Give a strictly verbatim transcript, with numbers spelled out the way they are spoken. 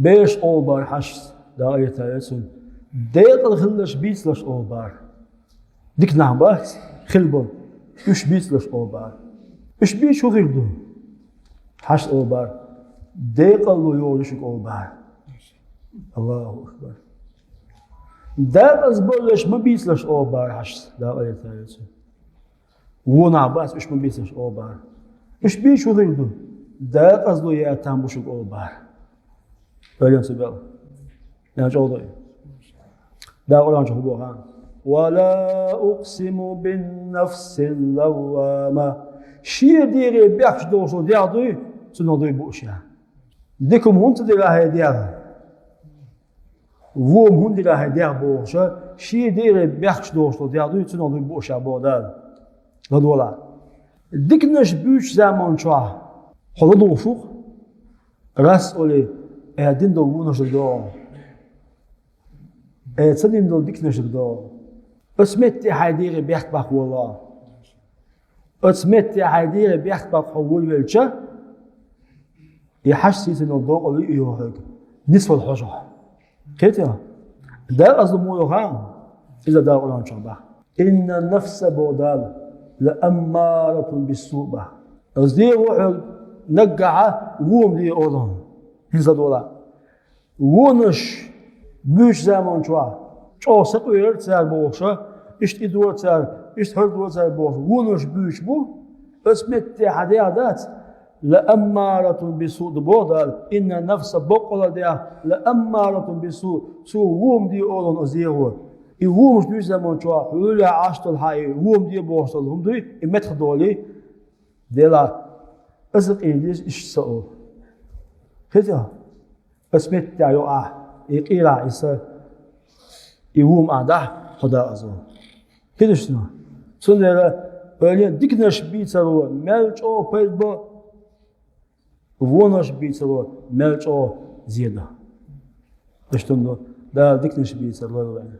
Бераш оал бара хьашт, Дала къахетам бе цунна. Декъала хилараш бийцалаш оал бара. Дика нах бац, хилла болу. Уьш бийцалаш оал бара. Уьш бийцича хӀун хир ду? Хьашт оал бара. Декъалло йогӀу шуьга оал бара. Аллаху акбар. Декъаза боллаш ма бийцалаш оал бара хьашт, Дала къахетам бе цунна. Вон нах бац, уьш ма бийцалаш оал бара. Уьш бийцича хӀун хир ду? Декъазло ян там бу шуьга оал бара. Вален ца бел. Ян чӀогӀа дой. Дала Къуръан чу хӀун боху аьлла? «Ва ла укъсиму бин нафсил лаввама». Шен дегӀе бехкаш долуш долу дегӀ дуй, цунах дуй бууш я. Дика хӀума хӀунда ца дира хьайн дегӀ? Вон хӀума дира хьайн дегӀ бохуша, шен дегӀе бехкаш долуш долу дегӀ дуй, цунах дуй бууш я боху Дала. ЛадогӀалахь. Диканаш буьйцучу заман чохь хьо ладугӀуш ву-кх, рас олий, э, дина долу вонаш догӀу. Э, ца дина долу диканаш догӀу. Оцу метте хьайн дегӀе бехк баккха волавелла. Оцу метте хьайн дегӀе бехк баккха хьо волавелча, и хьашт сийсаза долу декъал ю и йогӀу хьоьга. Нисвала хьожахь. Кхетий хьо? Декъазло муха ю хаьий? Иза Дала Къуръан чохь боху. «Инна нафса», боху Дала, «ла аммаратун биссу», боху. Оцу дегӀо хьоьга наггахь вон де олу хьуна. ХӀинца ладогӀалахь. Вонаш буьйцучу заман чохь чӀогӀа сакъерара цара бохуша, иштта и дора цара, иштта хӀара дора цара бохуша, вонаш буьйцуш бу, оцу метте хьан дегӀ дац, «ла аммаратун биссу» ду боху Дала, «инна нафса», баккъалла дегӀ, «ла аммаратун биссу», цо вон де олу хьуна оцу дегӀо. И вонаш буьйцучу заман чохь хьолехь Ӏаш долу хьан и вон де бохуш долу хӀума дуй, и меттахдолий, делахь, аса къийла деза иштта со олу. Кхетий хьо? Аса меттехь йо ахь, и къийла ахь и са, и вон ахь дахь, хьо дакъаза ву. Кхеташ ду? Цундела ойла е, диканаш бийцаро мел чӀогӀа пайда бо, вонаш бийцаро мел чӀогӀа зе до. Иштта ду, Дала диканаш бийцар лойла вайна.